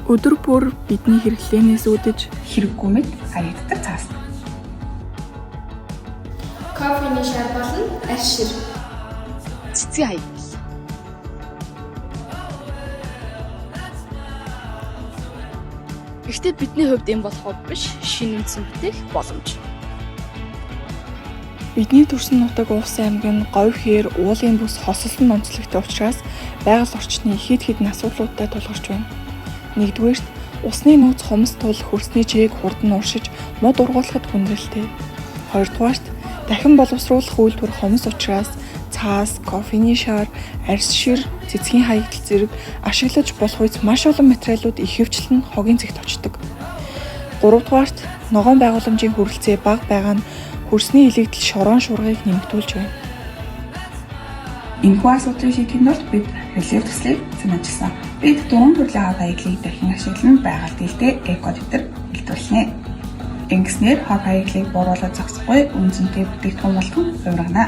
Өдөр бүр бидний хэрэглээнээс үүдэж хэрэггүй мэт хаягддаг цаас. Кофений шар болон арь шир. Цэцгийн хаягдал. Гэхдээ бидний хувьд энэ бол хов биш, шинэ үндсэн бүтээх боломж. Бидний төрсэн нутаг Увс аймаг нь говь хээр, уулын бүс хосолсон онцлогтой учраас байгаль орчны хэд хэдэн асуудлуудтай тулгарч байна. Нэгдүгээрт, усны нөөц хумс тул хөрсний чээг хурдан ууршиж мод ургуулахад хүндрэлтэй. Хоёрдугаарт, дахин боловсруулах үйлдвэр хомс учраас цаас, кофений шар, арьс шир, цэцгийн хаягдал зэрэг ашиглаж болох үйц маш олон материалууд ихэвчлэн хогийн цэгт очдог. Гуравдугаарт, ногоон байгууламжийн хүрэлцээ бага байгаа нь хөрсний илэгдэл шорон шуургыг нэмэгдүүлж байна. Энэхүү асуудлыг шийдэхийн тулд бид рельеф төслийг санаачилсан. Бид дөрвөн төрлийн хог хаягдлыг дахин ашиглан байгальд ээлтэй эко дэвтэр үйлдвэрлэнэ. Ингэснээр хог хаягдлыг бууруулаад зогсохгүй үнэ цэнтэй бүтээгдэхүүн болгон хувиргана.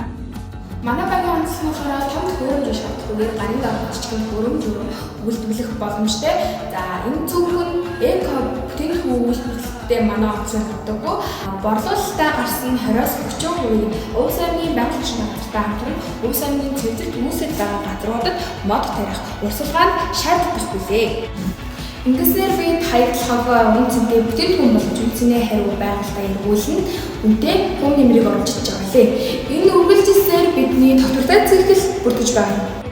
Манай багийн онцлог нь болохоор том төхөөрөмжийг шаардахгүйгээр гарын дагуу жижигхэн төхөөрөмжөөр үйлдвэрлэх боломжтой. За, энэ зөвхөн эко бүтээгдэхүүн үйлдвэрлэлтэй манай онцлог тогтдоггүй. Борлуулалтаа гарсан 20-оос 30% нь Увс аймгийн байгаль орчны газартай хамтран Увс аймгийн цэвэрлэлт үүсэж байгаа газруудад мод тарих, урсгалгаанд шар татах билээ. Ингэснээр бид хаягдал хогоо үнэ цэнтэй бүтээгдэхүүн болж үнэ хариу байгальтай эргүүлнэ. Үнэтэй хүм нэмрийг оруулж чадж байгаа лээ. Энэ үргэлжилсээр бидний тогтвортой цэгцэл бүрдэж байгаа юм.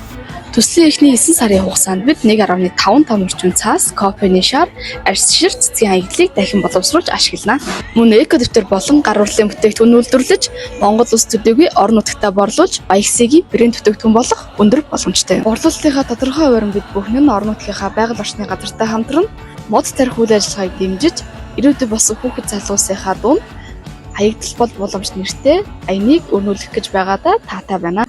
Төслийн эхний 9 сарын хугацаанд бид 1.5 тонн орчим цаас, кофений шар, арьс шир, цэцгийн хаягдлыг дахин боловсруулж ашиглана. Мөн эко дэвтэр болон гар урлын бүтээгдэхүүн үйлдвэрлэж, Монгол улс төдийгүй орон нутагтаа борлуулж, Баясгийн брэнд бүтээгдэхүүн болох өндөр боломжтой. Борлуулалтынхаа тодорхой хувиар нь бид бүхэн нь орон нутгийнхаа байгаль орчны газартай хамтран мод тарих үйл ажиллагааг дэмжиж, ирээдүй болсон хүүхэд залуусынхаа дунд хаягдал бол боломж нэртэй аяныг өрнүүлэх гэж байгаадаа таатай байна.